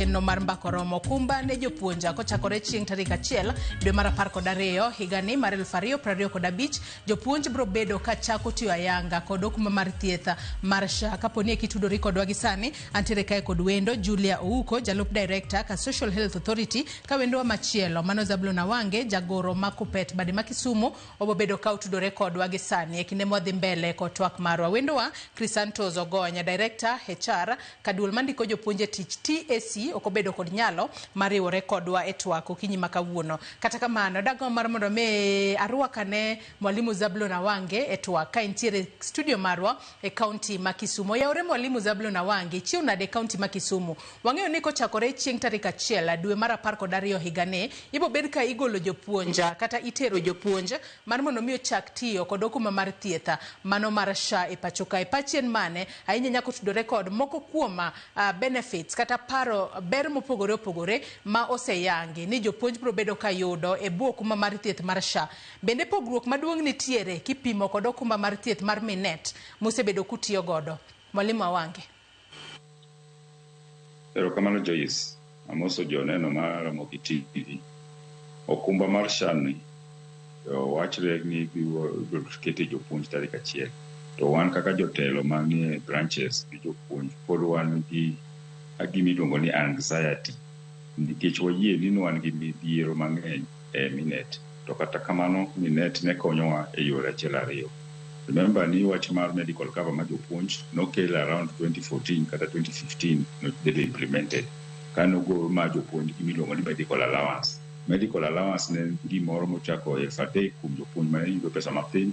Chenro mar mbako romo okumba ne jopuonj kochakore chieng' tarik 1 dwe mar 12 higani mar 2025. Jopuonj biro bedo ka chako tiyo ayanga kod okumba mar thieth mar SHA. Kapo ni kitudori kodwa gi sani, antiere kae kod wendo Julia Ouko, jalup director ka Social Health Authority, ka wendowa machielo mano Zablon Awange, jagoro ma Kuppet bade ma Kisumu, obobedo ka otudore kodwa gi sani e kinde mwadhi mbele kod twak marwa. Wendowa Crisantos Ogonya, director HR ka duol mandiko jopuonj e tich TSC, ok obedo kod nyalo mar riwore kodwa e twak okinyi ma kawuono. Kata kamano, dagombo mar mondo mi arwakane Mwalimu Zablon Awange e twak ka entiere studio marwa e kaunti ma Kisumu. Oyawore Mwalimu Zablon Awange, ichiew nade e kaunti ma Kisumu? Wang'eyo ni kochakore chieng' tarik 1 dwe mar 12 higani, ibo bed ka igolo jopuonj kata itero jopuonj mar mondo mi ochak tiyo kod okumba mar thieth mano mar SHA e pacho kae. Pachi en mane ahinya nyako tudore kod moko kuom benefits kata paro ber mopogore opogore ma oseyangi ni jopuonj biro bedo ka yudo e bwo okumba mar thieth mar SHA? Bende pogruok maduong' nitiere kipimo kod okumba mar thieth mar Minet musebedo kutiyo godo? Mwalimu Awange. Erokamano, Joyce. Amoso joneno mar Ramogi TV. Okumba mar SHA ni wachre ni ibiro kete jopuonj tarik 1. To wan kaka jotelo manie branches gi jopuonj pod wan gi gima iluongo ni anxiety nikech wayie ni wan gi midhiero mang'eny e Minet. To kata kamano, Minet ne konyowa e yore achiel ariyo. Remember ni wach mar medical cover mar jopuonj nokel around 2014 kata 2015, nobedo implemented. Kanogo ma jopuonj gimiluongo ni medical allowance. Medical allowance ne en gimoro mochako 3,000 kuom jopuonj mane yudo pesa mapiny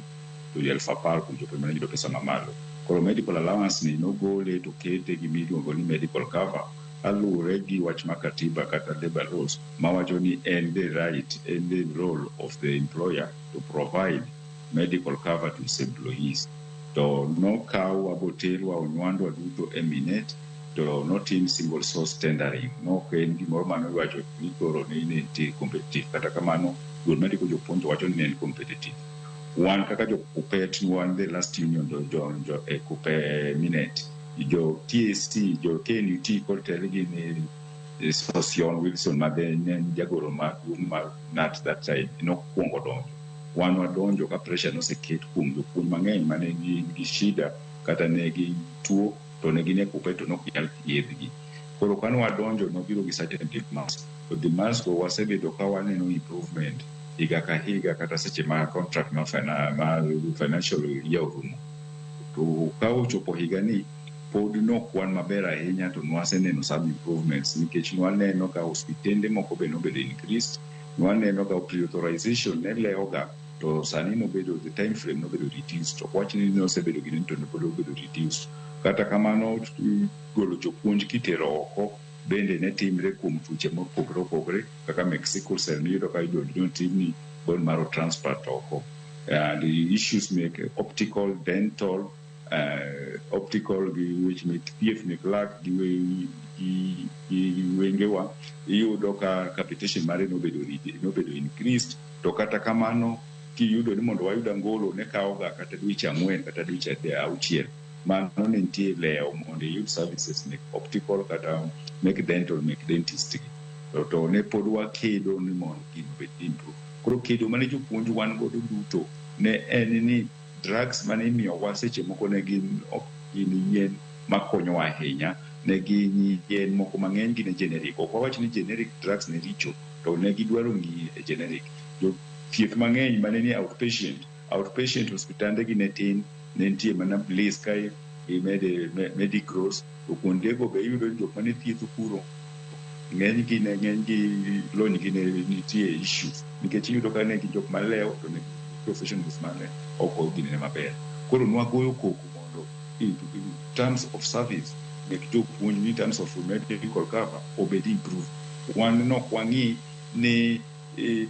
to 10,000 kuom jopuonj mane yudo pesa mamalo. Koro medical allowance ni nogole to kete gimiluongo ni medical cover kaluwore gi wach mar katiba kata labor laws mawacho ni en the right, en the role of the employer to provide medical cover to his employees. To nokawwa boterwa onywandwa duto e Minet to notim single source tendering. Nok en gimoro mane iwacho ni koro ni ne nitie competitive. Kata kamano, duol mandiko jopuonj to wacho ni ne en competitive. Wan kaka jo Kuppet, wan the last union donjo e Minet. Jo TSC, jo KNUT kotelgi ni Sosion Wilson ma ne en jagoro maduong' mar KNUT that time nokwongo donjo. Wan wadonjo ka pressure noseket kuom jopuonj mang'eny mane gin gi shida kata ne gituo to ne gin e Kuppet to nok nyal thiedhgi. Koro kane wadonjo nobiro gi certain demands. To demands go wasebedo ka waneno improvement higa ka higa kata seche ma contract mar financial year orumo. To ka ochopo higani pod nok wan maber ahinya, to nwaseneno some improvements nikech nwaneno ka osiptende moko be nobedo increased. Nwaneno ka pre-authorization ne lewoga to sani nobedo the time frame nobedo reduced. Ok wach ni nosebedo gini to pod obedo reduced. Kata kamano, golo jopuonj kitero oko bende ne timre kuom tuoche mopogore opogore kaka mek sickle cell, miyudo ka idwa timni bone marrow transplant oko. And issues mek optical, dental, optical gi weche mek thieth mek lak gi wengewa, iyudo ka capitation mare nobedo increased. To kata kamano, kiyudo ni mondo wayud angolo ne kawoga kata dweche 4 kata dweche 6. Mano ne nitie lewo mondo iyud services mek optical kata mek dental, mek dentist gi. To ne pod wakedo ni mondo gino obed improve. Koro kedo mane jopuonj wan godo duto ne en ni drugs mane imiyowa seche moko ne gin ok gin yien makonyowa ahinya, ne gin yien moko mang'eny gi ne generic. Ok wawach ni generic drugs ne richo, to ne gidwaro ng'iyi e generic. Jothieth mang'eny mane ni outpatient osiptande gi ne tin, ne nitie mana Bliss kae gi Medigross, to kuondego be iyudo ni jok mane thietho kuro ng'eny gi ne ng'eny gi lony gi ne nitie issues nikech iyudo ka ne gin jok malewo to ne professionals mane ok oginene maber. Koro nwagoyo koko mondo in terms of service mek jopuonj, in terms of medical cover obed improved. Wan nok wang'i ni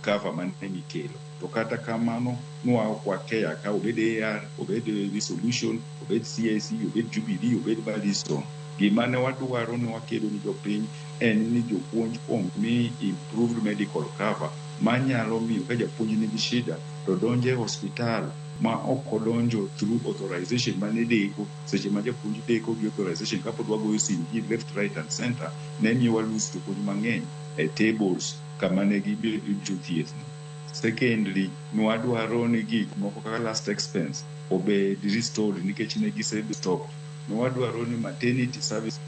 cover mane mikelo. To kata kamano, nwa ok wakeya ka obed AR, obed Resolution, obed CIC, obed Jubilee, obed Madison. Gima ne wadwaro ni wakedo ni jopiny en ni jopuonj omi improved medical cover manyalo miyo ka japuonj nigi shida to donjo e hospital. Ma ok odonjo through authorization mane deko seche ma japuonj deko gi authorization kapod wagoyo sim gi left, right and center, ne miyo wa lose jopuonj mang'eny e tables kama ne gibedo thieth no. Secondly, nwadwaro ni gik moko kaka last expense obed restored nikech ne gisebedo stopped. Nwadwaro ni maternity service,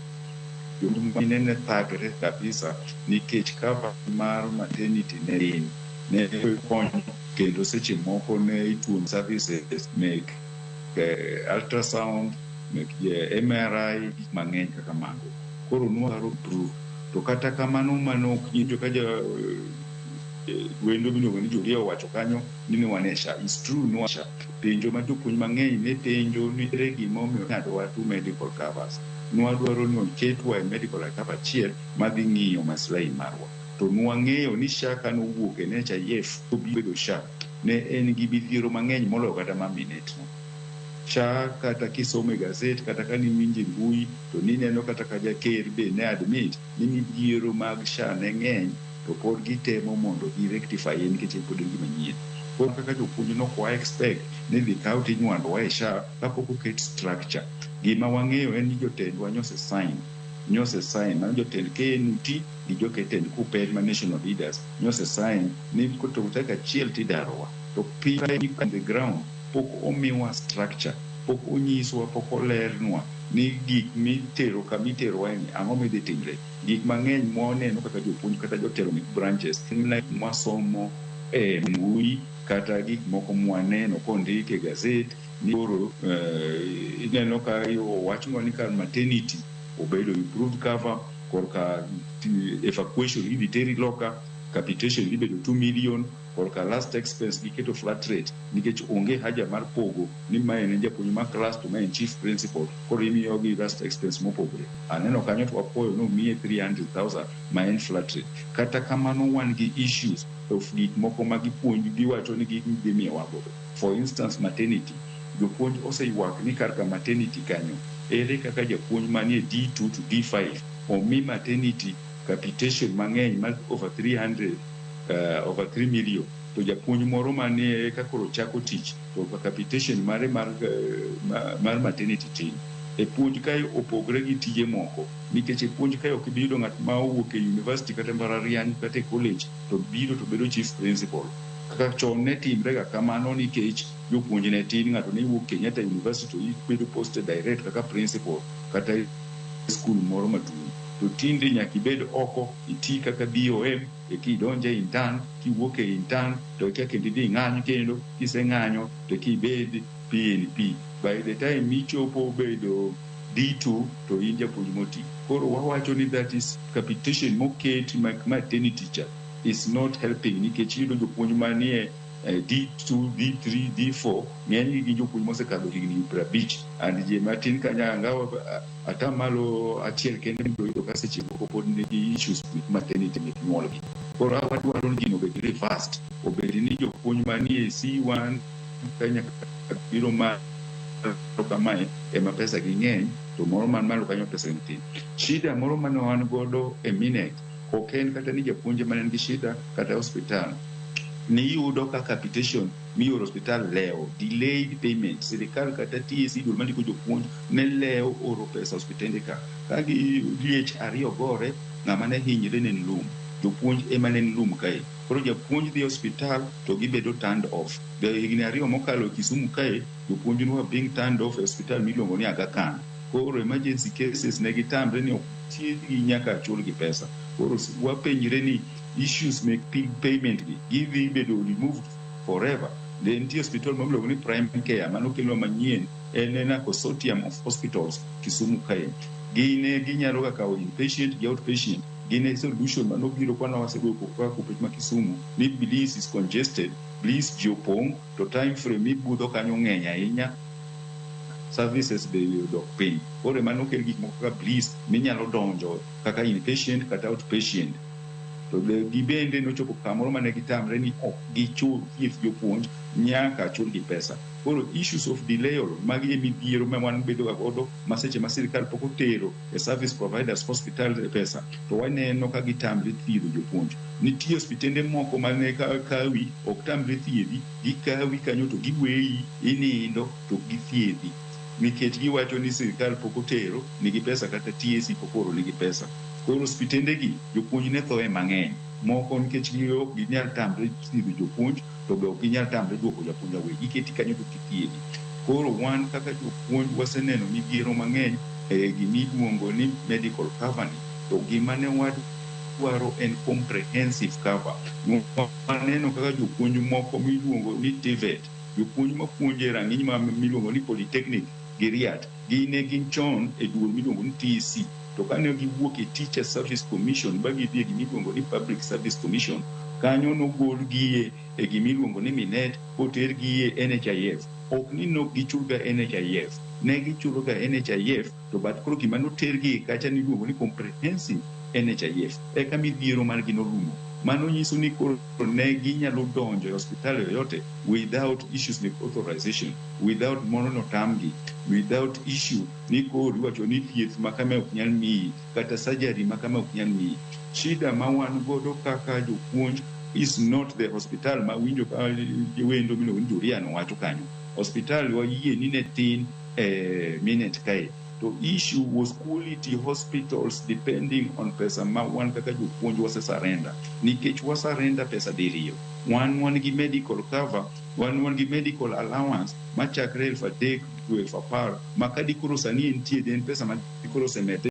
jomine ne thagre kabisa nikech cover mar maternity ne tin, ne konyo kendo seche moko ne ituono services mek ultrasound, mek MRI, gik mang'eny kaka mago. Koro nwadwaro improve. To kata kamano, mano ok nyinjo ka ja wendo miluongo ni Julia owacho kanyo ni ne wan e SHA. It's true, ne SHA. Penjo ma jopuonj mang'eny ne penjo ni ere gimomiyo ing'adowa two medical covers. Nwadwaro ni oketwa e medical cover achiel madhi ng'iyo maslahi marwa. To nwang'eyo ni SHA kanowuok e NHIF bedo SHA, ne en gi midhiero mang'eny moloyo kata ma Minet no. SHA kata kisomo e gazet kata ka niwinjo e mbui to nineno kata ka jaker be ne admit ni midhiero mag SHA ne ng'eny, to pod gitemo mondo gi rectify nikech en pod en gima nyien. Koro kaka jopuonj nok wa expect ni dhi kaw tinywando e SHA kapok oket structure. Gima wang'eyo en ni jotendwa nyose sign, nyose sign, mano jotend KNUT gi jotend KUPPET ma national leaders nyose sign ni kochopo tarik 1 tidarowa. To piny on the ground pok omiwa structure, pok onyiswa, pok olernwa ni gik mitero kamiterowa ni ang'o midhi timre. Gik mang'eny mwaneno kaka jopuonj kata jotelo mek branches mwasomo e mbui kata gik moko mwaneno kondik e gazet ni koro ineno ka owachnwa ni kar maternity obedo improved cover, korka evacuation idhi teri loka, capitation dhi bedo 2 million, korka last expense giketo flat rate nikech onge haja mar pogo ni mae en japuonj ma class to mae en chief principal, koro imiyogi last expense mopogore. Aneno kanyo to wapuoyo nomiye 300,000 ma en flat rate. Kata kamano, wan gi issues of gik moko ma gipuonj giwacho ni gidhi miyowago. For instance, maternity. Jopuonj oseywak ni kar ka maternity kanyo, ere kaka japuonj manie D2 to D5 omi maternity capitation mang'eny mar over 300, over 3 million, to japuonj moro manie ka koro chako tich to capitation mare mar maternity tin? E puonj kae opogre gi tije moko nikech e puonj kae ok ibi yudo ng'at ma owuok e university kata mbalariany kata e college to biro to bedo chief principal kaka chon ne timre ga kamano, nikech jopuonj ne tin. Ng'ato ne wuok Kenyatta University to ibedo posted direct kaka principal kata e skul moro maduong'. To tinde nyaka ibed oko, iti kaka BOM, eka idonje intern, kiwuok e intern to eka kendo idhi ng'any, kendo kiseng'anyo to eka ibed PNP. By the time michopo bedo D2 to in japuonj moti. Koro wawacho ni that is capitation moket maternity cha is not helping, nikech iyudo jopuonj manie D2, D3, D4 ng'enygi gin jopuonj mosekadho higni 50 and ji matin kanyo angawa 1% kende biro yudo ka seche moko pod nigi issues mek maternity, mek nyuolgi. Koro wadwaro ni gino obed reversed, obed ni jopuonj manie C1 ka nyaka biro malo kamae ema pesa gi ng'eny, to moro man malo kanyo pesa gi tin. Shida moro mane wan godo e Minet ok en kata ni japuonj ema ne nigi shida kata hospital. Niyudo ka capitation mioro osiptal lewo, delayed payment. Sirikal kata TSC, duol mandiko jopuonj, ne lewo oro pesa osiptende ka. Ka gi liech ariyo gore, ng'ama ne hinyre ne en lum. Jopuonj ema ne en lum kae. Koro japuonj dhi e osiptal to gibedo turned off. Be higni 2 mokalo e Kisumu kae, jopuonj ne were being turned off e osiptal miluongo ni Aga Khan. Koro emergency cases ne gitamre ni ok thiedhgi nyaka chulgi pesa. Koro wapenjre ni issues mek payment gi gidhi bedo removed forever. De nitie hospital miluongo ni Prime Care manokelwa manyien, en a consortium of hospitals Kisumu kae. Gin ginyalo ga kawo inpatient gi outpatient. Gin e solution manobiro kwana wasegoyo kaka KUPPET ma Kisumu ni Bliss is congested, Bliss ji opong', to time frame mibudho kanyo ng'eny ahinya, services be odok piny. Koro ema nokel gik moko kaka Bliss minyalo donjo kaka inpatient kata outpatient. To gibende nochopo kamoro mane gitamre ni ok gichul thieth jopuonj nyaka chulgi pesa. Koro issues of delay magi e midhiero ma wan bedo ga godo ma seche ma sirikal pok otero e service providers hospital e pesa to waneno ka gitamre thiedho jopuonj. Nitie osiptende moko mane kawi ok tamre thiedhi, gikawi kanyo to giweyi inindo to ok githiedhi nikech giwacho ni sirikal pok otero nigi pesa kata TSC pok ooro nigi pesa. Koro osiptende gi jopuonj ne thoe mang'eny. Moko nikech ok ginyal tamre thiedho jopuonj to be ok ginyal tamre duoko japuonj away. Giketi kanyo to githiedhi. Koro wan kaka jopuonj waseneno midhiero mang'eny e gimiluongo ni medical cover ni. To gima ne wadwaro en comprehensive cover. Waneno kaka jopuonj moko miluongo ni TVET, jopuonj mapuonjo e rang'iny ma miluongo ni Polytechnic gi RIAT, gin ne gin chon e duol miluongo ni TSC. To kane giwuok e Teacher Service Commission ba gidhi e gimiluongo ni Public Service Commission, kanyo nogolgie e gimiluongo ni Minet kotergi e NHIF. Ok ni nok gichulga NHIF, ne gichuloga NHIF to but koro gima notergi kacha niluongo ni comprehensive NHIF. Eka midhiero margi norumo. Mano nyiso ni koro ne ginyalo donjo e hospital yoyote without issues like authorization, without mondo notamgi, without issue ni koro iwacho ni thieth ma kama ok nyal miyi kata surgery ma kama ok nyal miyi. Shida ma wan godo kaka jopuonj is not the hospital ma winjo ka wendo miluongo ni Jurian wacho kanyo. Hospital wayie ni ne tin e minute kae. To issue was quality hospitals depending on pesa ma wan kaka jopuonj wase surrender. Nikech wa surrender pesa diriyo. Wan gi medical cover, wan gi medical allowance machakre 3,000 to 10,000 ma kadi koro sani entie en pesa ma koro osemedre.